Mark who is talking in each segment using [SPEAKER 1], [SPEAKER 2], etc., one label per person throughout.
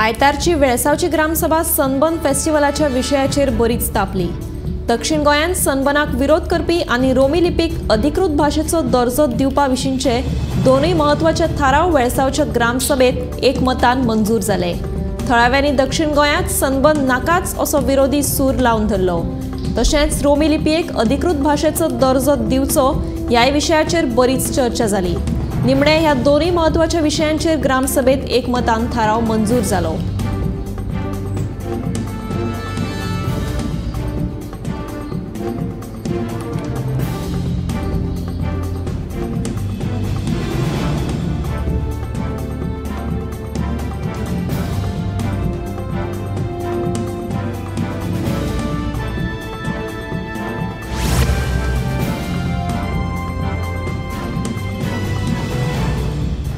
[SPEAKER 1] आयतारची वेळसावची ग्रामसभा सनबर्न फेस्टिवलाच्या विशयाचेर बरीच तापली। दक्षिण गोंयांत सनबर्नाक विरोध करपी आनी रोमी लिपीक अधिकृत भाशेचो दर्जो दिवपा विशींचे दोनूय म्हत्वाचे थाराव वेळसावच्या ग्रामसभेत एकमतान मंजूर जाले। थळाव्यांनी दक्षिण गोंयांत सनबर्न नाकाच असो विरोधी सूर लावन धरलो। तशेंच रोमी लिपयेक अधिकृत भाशेचो दर्जो दिवचो ह्याय विशयाचेर बरीच चर्चा जाली। निमणे ह्या दोनूय म्हत्वाच्या विशयांचेर ग्रामसभेत एकमतान थाराव मंजूर जालो।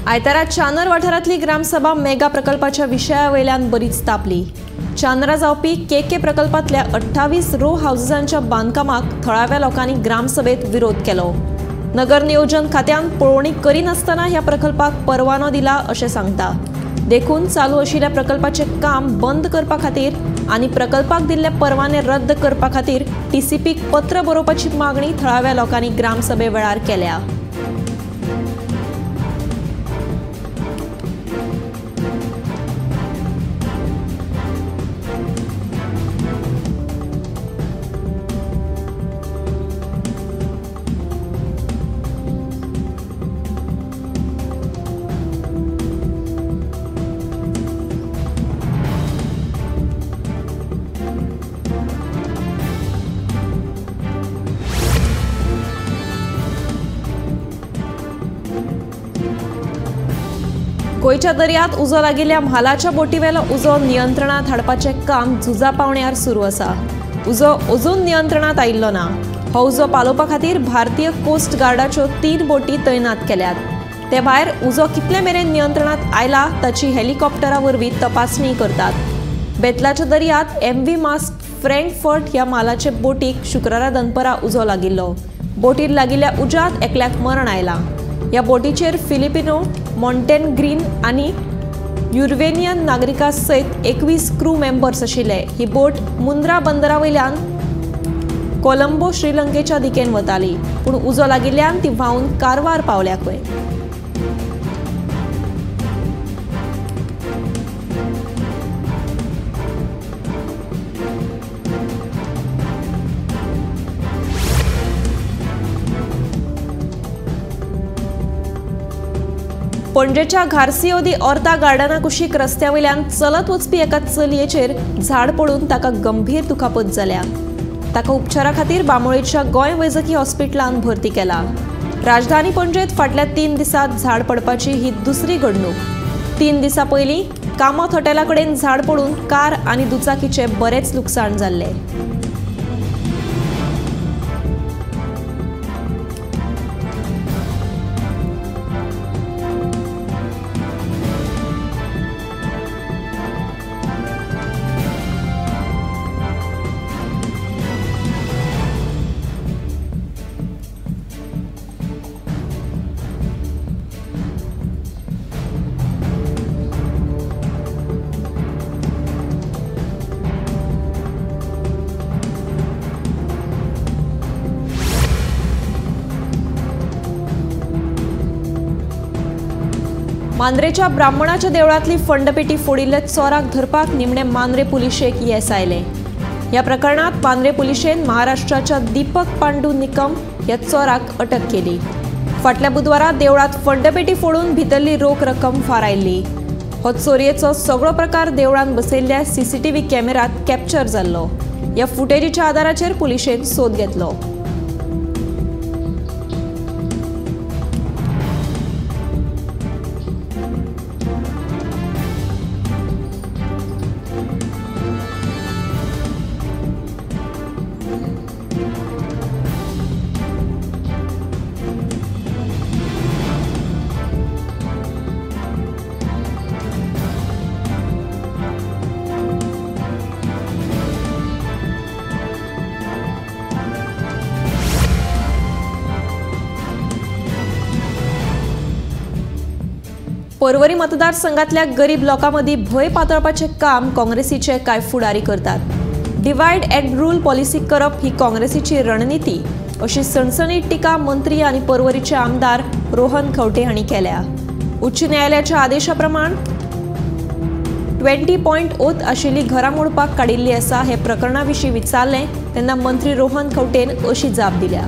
[SPEAKER 1] आयतारा चानर वाठारांतली ग्रामसभा मेगा प्रकल्पाच्या विशया वयल्यान बरीच तापली। चानरा जावपी के प्रकल्पांतल्या 28 रो हावसेसांच्या बांदकामाक थळाव्या लोकांनी ग्रामसभेत विरोध केलो। नगर नियोजन खात्यान पळोवणी करिनासतना ह्या प्रकल्पाक परवानो दिला अशें सांगता। देखून चालू आशिल्ल्या प्रकल्पाचें काम बंद करपा खातीर आनी प्रकल्पाक दिल्ले परवाने रद्द करपा खातीर टीसीपीक पत्र बरोवपाची मागणी थळाव्या लोकांनी ग्रामसभे वेळार केल्या। गोंयच्या दर्यांत उजो लागिल्ल्या म्हालाच्या बोटीवेलो उजो नियंत्रणांत हाडपाचें काम झुजा पावण्यार सुरू आसा। उजो अजून नियंत्रणांत आयिल्लो ना। हो उजो पालोवपा खातीर भारतीय कोस्ट गार्डाच्यो 3 बोटी तैनात केल्यात। ते भायर उजो कितले मेरेन नियंत्रणांत आयला ताची हेलिकॉप्टरा वरवीं तपासणी करतात। बेतलाच्या दर्यांत एमव्ही मास्क फ्रँकफर्ट ह्या म्हालाचे बोटीक शुक्रारा दनपरां उजो लागिल्लो। बोटीर लागिल्ल्या उज्यांत एकल्याक मरण आयलां। ह्या बोटीचेर फिलिपिनो, मॉन्टेनग्रीन आनी युरोवेनियन नागरिकां सयत 21 क्रू मेंबर्स आशिल्ले। ही बोट मुंद्रा बंदरा वयल्यान कोलंबो श्रीलंकेच्या दिकेन वताली, पूण उजो लागिल्ल्यान ती व्हांवन कारवार पावल्या खंय। पणजेच्या घारसियो दी ऑर्ता गार्डना कुशीक रस्त्या वयल्यान चलत वचपी एका चलयेचेर झाड पडून ताका गंभीर दुखापत जाल्या। ताका उपचारा खातीर बांबोळेच्या गोंय वैजकी हॉस्पिटलांत भरती केला। राजधानी पणजेत फाटल्या 3 दिसांत झाड पडपाची ही दुसरी घडणूक। 3 दिसां पयलीं कामत हॉटेला कडेन झाड पडून कार आनी दुचाकीचें बरेंच लुकसाण जाल्लें। मांद्रेच्या ब्राह्मणाच्या देवळांतली फंडपेटी फोडिल्ले चोराक धरपाक निमणे मांद्रे पुलिशेक येस आयलें। ह्या प्रकरणांत मांद्रे पुलिशेन महाराष्ट्राच्या दीपक पांडू निकम ह्या चोराक अटक केली। फाटल्या बुधवारा देवळांत फंडपेटी फोडून भितरली रोख रक्कम फारायल्ली। हो चोरयेचो सगळो प्रकार देवळांत बसयल्ल्या सीसीटीव्ही कॅमेऱ्यांत कॅप्चर जाल्लो। ह्या फुटेजीच्या आदाराचेर पुलिशेन सोद घेतलो। पर्वरी मतदारसंघातल्या गरीब लोकां मदीं भंय पातळपाचें काम काँग्रेसीचे कांय फुडारी करतात. डिवायड अँड रूल पॉलिसी करप ही काँग्रेसीची रणनिती अशी सणसणीत टिका मंत्री आनी पर्वरीचे आमदार रोहन खंवटे हांणी केल्या. उच्च न्यायालयाच्या आदेशा प्रमाण 20.0 आशिल्ली घरां मोडपाक काडिल्ली आसा. हे प्रकरणा विशीं विचारलें तेन्ना मंत्री रोहन खंवटेन अशी जाप दिल्या.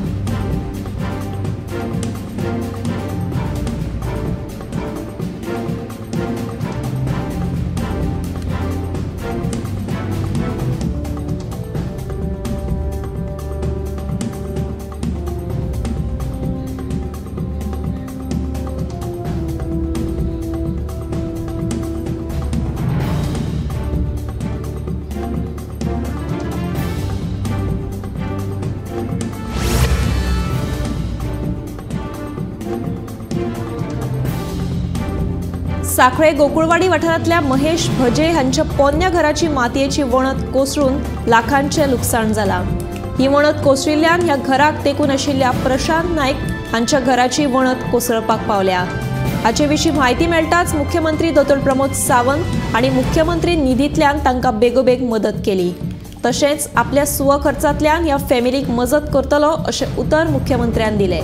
[SPEAKER 1] सांखळे गोकुळवाडी वाठारांतल्या महेश भजे हांच्या पोन्न्या घराची मातयेची वणत कोसळून लाखांचें लुकसाण जालां. ही वणत कोसळिल्ल्यान ह्या घराक तेंकून आशिल्ल्या प्रशांत नायक हांच्या घराची वणत कोसळपाक पावल्या. हाचे विशीं म्हायती मेळटाच मुख्यमंत्री दोतोर प्रमोद सावंत आनी मुख्यमंत्री निधींतल्यान तांकां बेगोबेग मदत केली. तशेंच आपल्या स्वखर्चांतल्यान ह्या फॅमिलीक मजत करतलो अशें उतर मुख्यमंत्र्यान दिलें.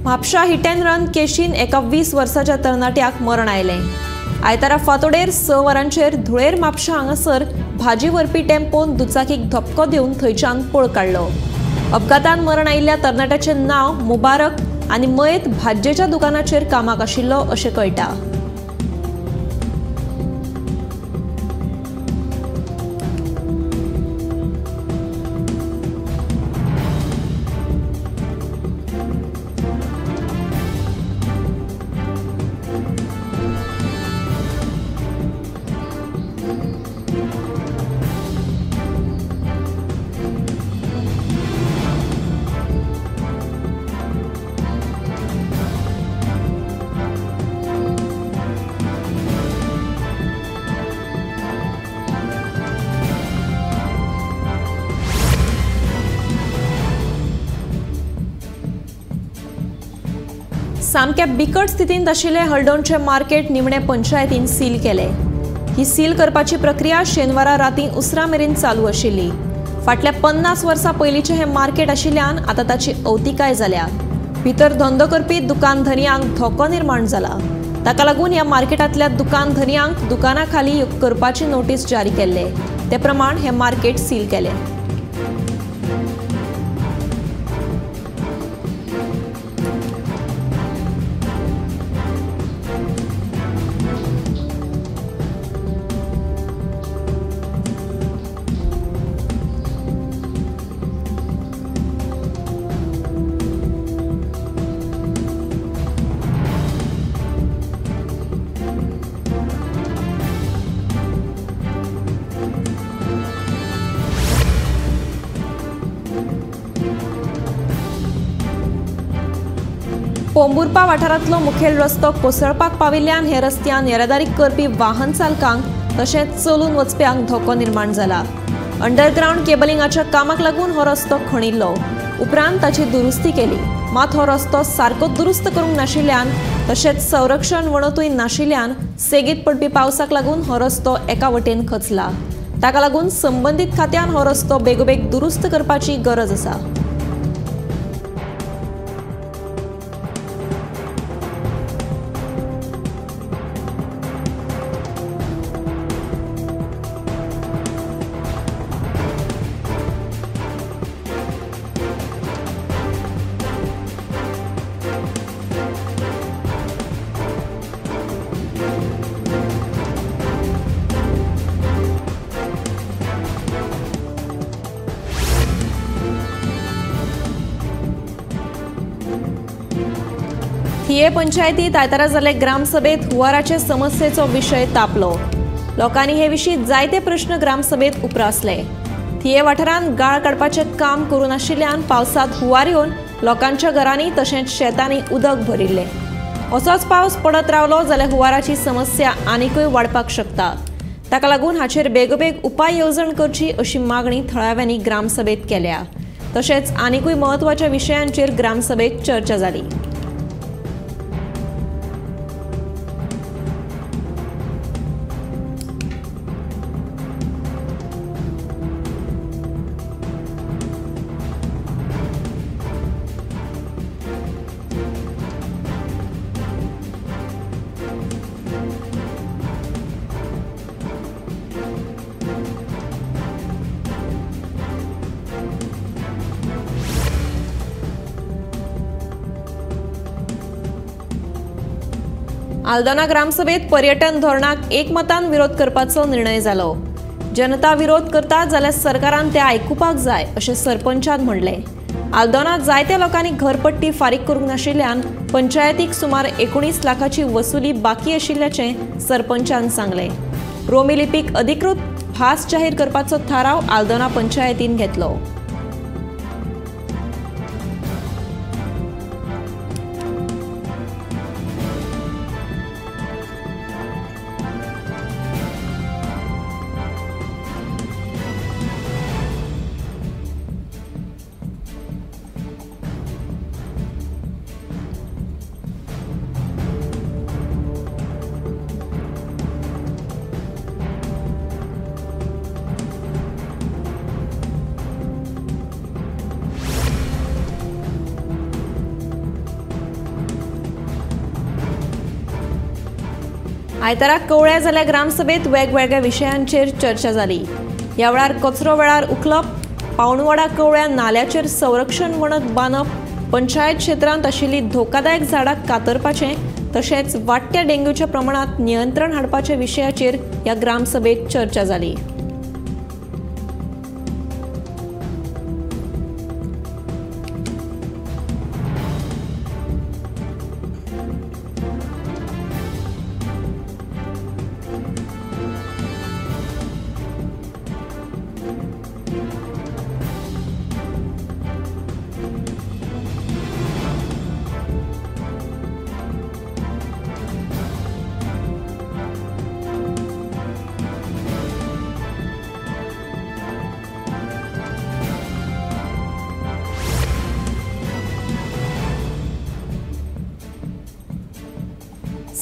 [SPEAKER 1] म्हापशा हिट अँड रन केशीन एका 20 वर्साच्या तरणाट्याक मरण आयलें. आयतारा फांतोडेर 6 वरांचेर धुळेर म्हापशा हांगासर भाजी व्हरपी टेम्पोन दुचाकीक धपको दिवन थंयच्यान पळ काडलो. अपघातान मरण आयिल्ल्या तरणाट्याचें नांव मुबारक आनी मयत भाजयेच्या दुकानाचेर कामाक आशिल्लो अशें कळटा. सामक्या बिकट स्थितींत आशिल्लें हळदोणचें मार्केट निमणे पंचायतीन सील केलें. ही सील करपाची प्रक्रिया शेनवारा रातीं उसरां मेरेन चालू आशिल्ली. फाटल्या 50 वर्सां पयलींचें हें मार्केट आशिल्ल्यान आतां ताची अवतिकाय जाल्या. भितर धंदो करपी दुकान धनयांक धोको निर्माण जाला. ताका लागून ह्या मार्केटांतल्या दुकान धनयांक दुकानां खाली करपाची नोटीस जारी केल्ले. ते प्रमाण हें मार्केट सील केलें. पोंबुर्पा वाठारांतलो मुखेल रस्तो कोसळपाक पाविल्ल्यान हे रस्त्यान येरादारी करपी वाहन चालकांक तशेंच चलून वचप्यांक धोको निर्माण जाला. अंडरग्रावंड केबलिंगाच्या कामाक लागून हो रस्तो खणिल्लो. उपरांत ताची दुरुस्ती केली. मात हो रस्तो सारको दुरुस्त करूंक नाशिल्ल्यान तशेंच संरक्षण वणतूय नाशिल्ल्यान सेगीत पडपी पावसाक लागून हो रस्तो एका वटेन खचला. ताका लागून संबंदीत खात्यान हो रस्तो बेगोबेग दुरुस्त करपाची गरज आसा. थिये पंचायतीत आयतारा जाल्ले ग्रामसभेत हुंवाराचे समस्येचो विशय तापलो. लोकांनी हे विशीं जायते प्रश्न ग्रामसभेत उप्रासले. थिये वाठारांत गाळ काडपाचें काम करूं नाशिल्ल्यान पावसांत हुंवार येवन लोकांच्या घरांनी तशेंच शेतांनी उदक भरिल्लें. असोच पावस पडत रावलो जाल्यार हुंवाराची समस्या आनीकय वाडपाक शकता. ताका लागून हाचेर बेगोबेग उपाय येवजण करची अशी मागणी थळाव्यांनी ग्रामसभेत केल्या. तशेंच आनीकूय म्हत्वाच्या विशयांचेर ग्रामसभेत चर्चा जाली. आल्दोना ग्रामसभेत पर्यटन धोरणाक एकमतान विरोध करपाचो निर्णय जालो. जनता विरोध करता जाल्यार सरकारान ते आयकुपाक जाय अशें सरपंचान म्हणलें. आल्दोना जायत्या लोकांनी घरपट्टी फारीक करूंक नाशिल्ल्यान पंचायतीक सुमार 19 लाखाची वसुली बाकी आशिल्ल्याचें सरपंचान सांगलें. रोमी लिपीक अधिकृत भास जाहीर करपाचो थाराव आल्दोना पंचायतीन घेतलो. आयतारा कवळ्या जाल्या ग्रामसभेत वेगवेगळ्या विशयांचेर चर्चा जाली. ह्या वेळार कचरो वेळार उखलप, पावणवाडा कवळ्या नाल्याचेर संरक्षण वणत बांदप, पंचायत क्षेत्रांत आशिल्ली धोकादायक झाडां कातरपाचें तशेंच वाडट्या डेंग्यूच्या प्रमाणांत नियंत्रण हाडपाच्या विशयाचेर ह्या ग्रामसभेत चर्चा जाली.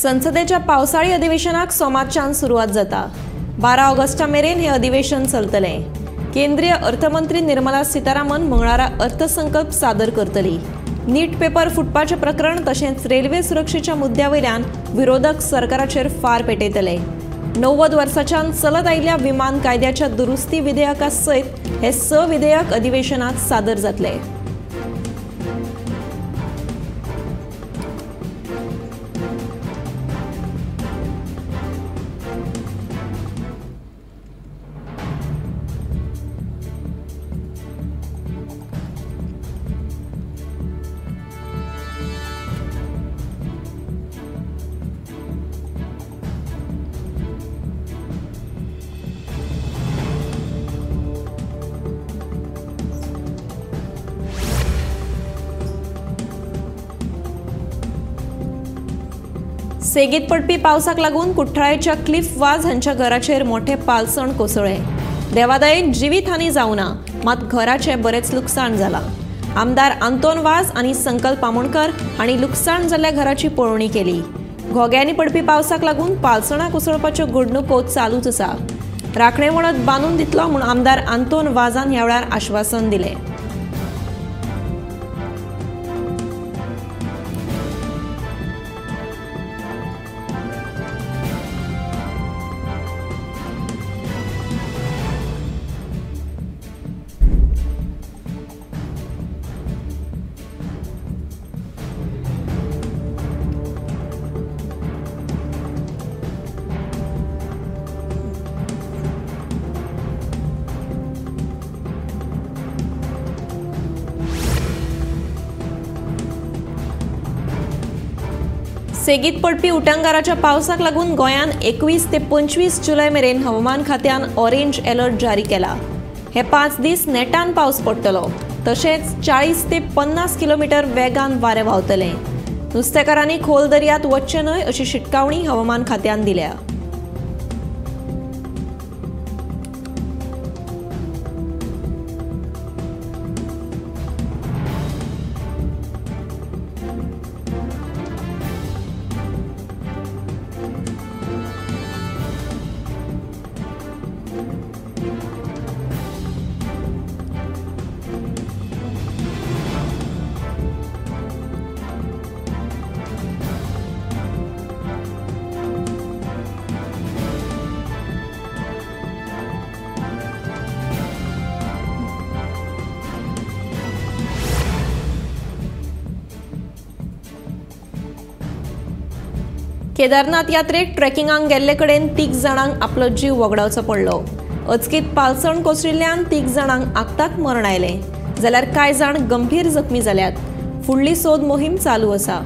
[SPEAKER 1] संसदेच्या पावसाळी अधिवेशनाक सोमारच्यान सुरवात जाता. 12 ऑगस्टा मेरेन हे अधिवेशन चलतलें. केंद्रीय अर्थमंत्री निर्मला सीतारामन मंगळारा अर्थसंकल्प सादर करतली. नीट पेपर फुटपाचें प्रकरण तशेंच रेल्वे सुरक्षेच्या मुद्द्या वयल्यान विरोधक सरकाराचेर फार पेटयतले. 90 वर्सांच्यान चलत आयिल्ल्या विमान कायद्याच्या दुरुस्ती विधेयका सयत हे 6 विधेयक अधिवेशनात सादर जातले. सेगीत पडपी पावसाक लागून कुठ्ठाळेच्या क्लिफ वाज हांच्या घराचेर मोठे पालसण कोसळ्ळें. देवादयेन जिवीत हानी जावना, मात घराचें बरेंच लुकसाण जालां. आमदार आंतोन वाज आनी संकल्प आमोणकर हांणी लुकसाण जाल्ल्या घराची पळोवणी केली. घोग्यांनी पडपी पावसाक लागून पालसणां कोसळपाच्यो घडणुको चालूच आसा. राखणे वणत बांदून दितलो म्हूण आमदार आंतोन वाजान ह्या वेळार आश्वासन दिलें. सेगीत पडपी उटंगाराच्या पावसाक लागून गोंयांत 21 ते 25 जुलय मेरेन हवामान खात्यान ऑरेंज अलर्ट जारी केला। हे 5 दीस नेटान पावस पडटलो, तशेंच 40 ते 50 किलोमीटर वेगान वारें व्हांवतलें। नुस्तेकारांनी खोल दर्यांत वचचें न्हय अशी शिटकावणी हवामान खात्यान दिल्या। केदारनाथ यात्रेक ट्रेकिंगाक गेल्ले कडेन 3 जाणांक आपलो जीव वगडावचो पडलो। अचकीत पालसण कोसळिल्ल्यान 3 जाणांक आक्ताक मरण आयलें, जाल्यार कांय जाण गंभीर जखमी जाल्यात। फुडली सोद मोहीम चालू आसा।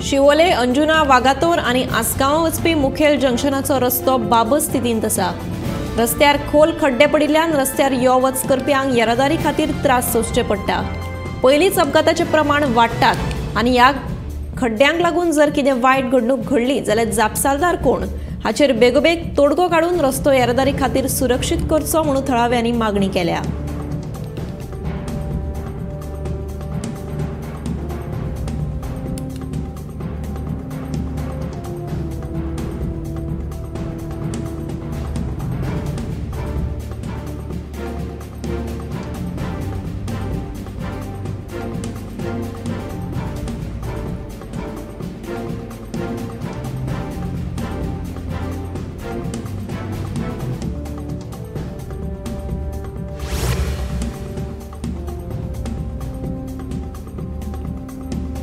[SPEAKER 1] शिवोले, अंजुना, वागातोर आनी आसगांव वचपी मुखेल जंक्शनाचो रस्तो बाबत स्थितींत आसा। रस्त्यार खोल खड्डे पडिल्ल्यान रस्त्यार यो वच करप्यांक येरादारी खातीर त्रास सोंसचे पडटा। पयलींच अपघाताचें प्रमाण वाडटात आनी ह्या खड्ड्यांक लागून जर कितें वायट घडणूक घडली जाल्यार जापसालदार कोण हाचेर बेगोबेग तोडगो काडून रस्तो येरादारी खातीर सुरक्षीत करचो म्हणून थळाव्यांनी मागणी केल्या।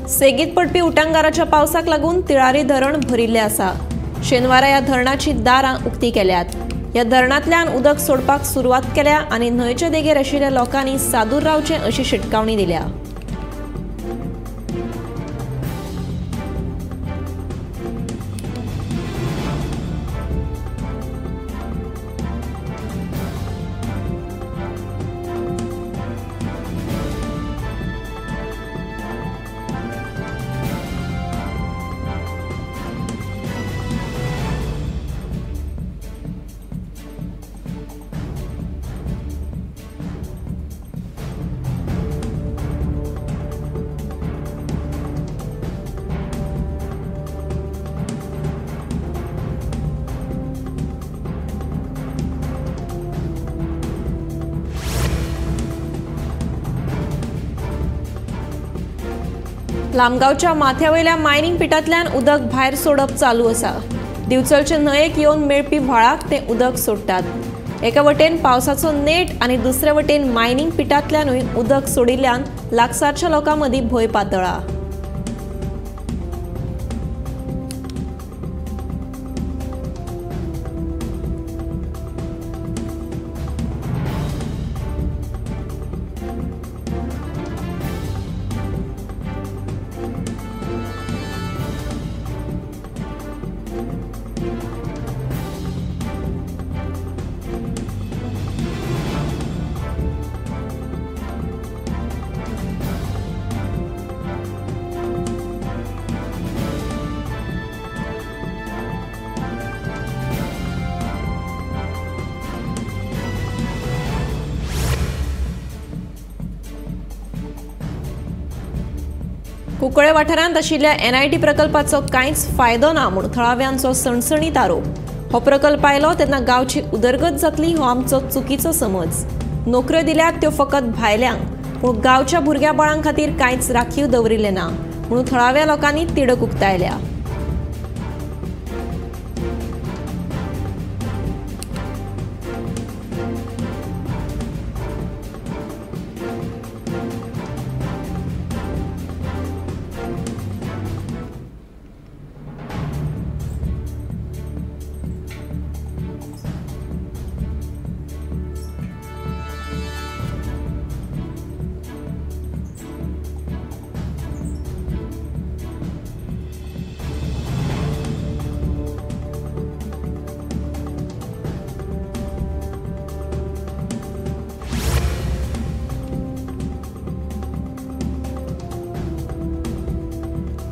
[SPEAKER 1] सेगीत पडपी उटंगाराच्या पावसाक लागून तिळारी धरण भरिल्लें आसा। शेनवारा ह्या धरणाची दारां उक्ती केल्यात। ह्या धरणांतल्यान उदक सोडपाक सुरवात केल्या आनी न्हंयचे देगेर आशिल्ल्या लोकांनी सादूर रावचें अशी शिटकावणी दिल्या। लामगांवच्या माथ्यावयल्या मायनिंग पिटांतल्यान उदक भायर सोडप चालू आसा। दिवचलचे न्हंयेक येवन मेळपी व्हाळाक ते उदक सोडटात। एका वटेन पावसाचो नेट आनी दुसरे वटेन मायनिंग पिटांतल्यानूय उदक सोडिल्ल्यान लागसारच्या लोकां मदीं भंय पातळ्ळा। कुंकळे वाठारांत आशिल्ल्या एनआयटी प्रकल्पाचो कांयच फायदो ना म्हूण थळाव्यांचो सणसणीत आरोप. हो प्रकल्प आयलो तेन्ना गांवची उदरगत जातली हो आमचो चुकीचो समज. नोकऱ्यो दिल्यात त्यो फकत भायल्यांक, पूण गांवच्या भुरग्या बाळां खातीर कांयच राखीव दवरिल्लें ना म्हणून थळाव्या लोकांनी तिडक उक्तायल्या.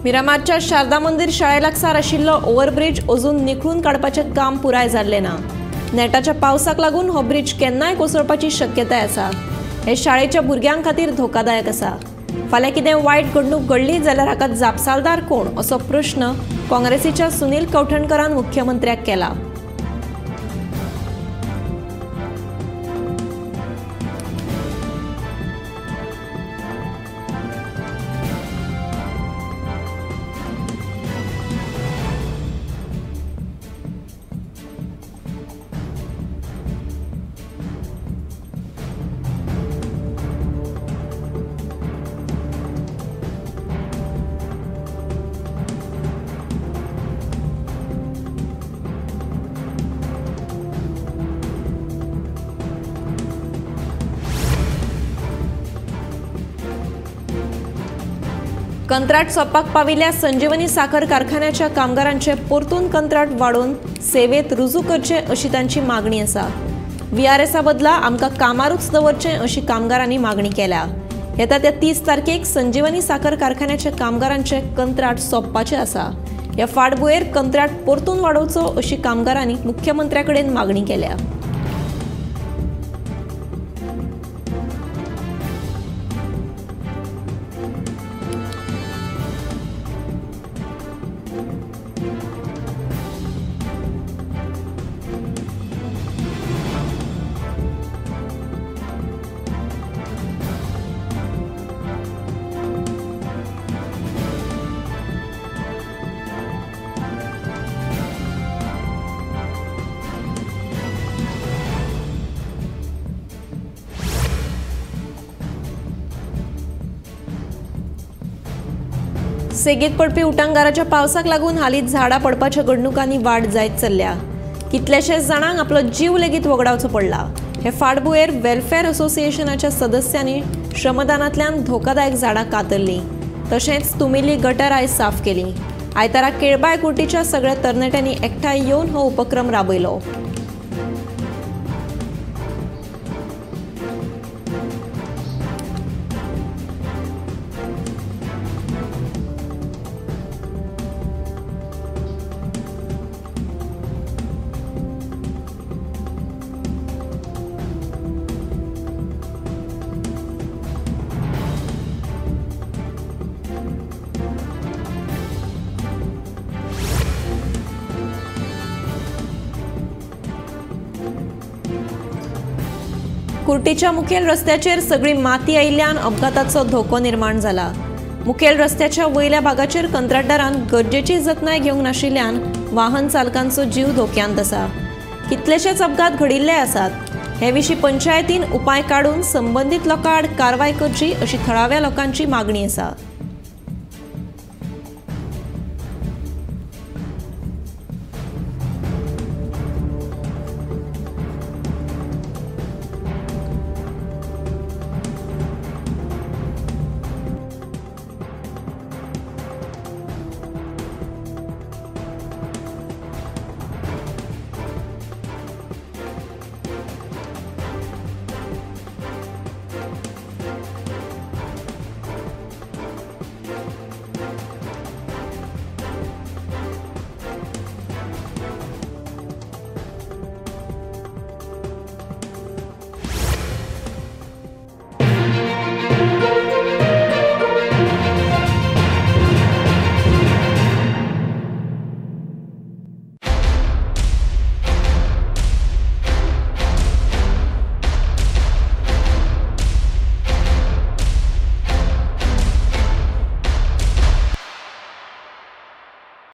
[SPEAKER 1] मिरामारच्या शारदा मंदिर शाळे लागसार आशिल्लो ओव्हरब्रिज अजून निखळून काडपाचें काम पुराय जाल्लें ना. नेटाच्या पावसाक लागून हो ब्रिज केन्नाय कोसळपाची शक्यताय आसा. हे शाळेच्या भुरग्यां खातीर धोकादायक आसा. फाल्यां कितें वायट घडणूक घडली जाल्यार हाका जापसालदार कोण असो प्रश्न काँग्रेसीच्या सुनील कवठणकरान मुख्यमंत्र्याक केला. कंत्राट सोंपपाक पाविल्ल्या संजीवनी साखर कारखान्याच्या कामगारांचे परतून कंत्राट वाडोवन सेवेत रुजू करचे अशी तांची मागणी आसा. व्हीआरएसा बदला आमकां कामारूच दवरचें अशी कामगारांनी मागणी केल्या. येता त्या 30 तारखेक संजीवनी साखर कारखान्याच्या कामगारांचे कंत्राट सोंपपाचें आसा. ह्या फाटभुंयेर कंत्राट परतून वाडोवचो अशी कामगारांनी मुख्यमंत्र्या कडेन मागणी केल्या. सेगीत पडपी उटांगाराच्या पावसाक लागून हालींच झाडां पडपाच्या घडणुकांनी वाड जायत चल्ल्या. कितल्याशाच जाणांक आपलो जीव लेगीत वगडावचो पडला. हे फाटभुंयेर वेलफेअर असोसिएशनाच्या सदस्यांनी श्रमदानांतल्यान धोकादायक झाडां कातरलीं, तशेंच तुमिल्ली गटर आयज साफ केली. आयतारा केळबाय कुर्टीच्या सगळ्या तरणाट्यांनी एकठांय येवन हो उपक्रम राबयलो. कुर्टीच्या मुखेल रस्त्याचेर सगळी माती आयिल्ल्यान अपघाताचो धोको निर्माण जाला. मुखेल रस्त्याच्या वयल्या भागाचेर कंत्राटदारान गरजेची जतनाय घेवंक नाशिल्ल्यान वाहन चालकांचो जीव धोक्यांत आसा. कितलेशेच अपघात घडिल्ले आसात. हे विशीं पंचायतीन उपाय काडून संबंदीत लोकां आड कारवाय करची अशी थळाव्या लोकांची मागणी आसा.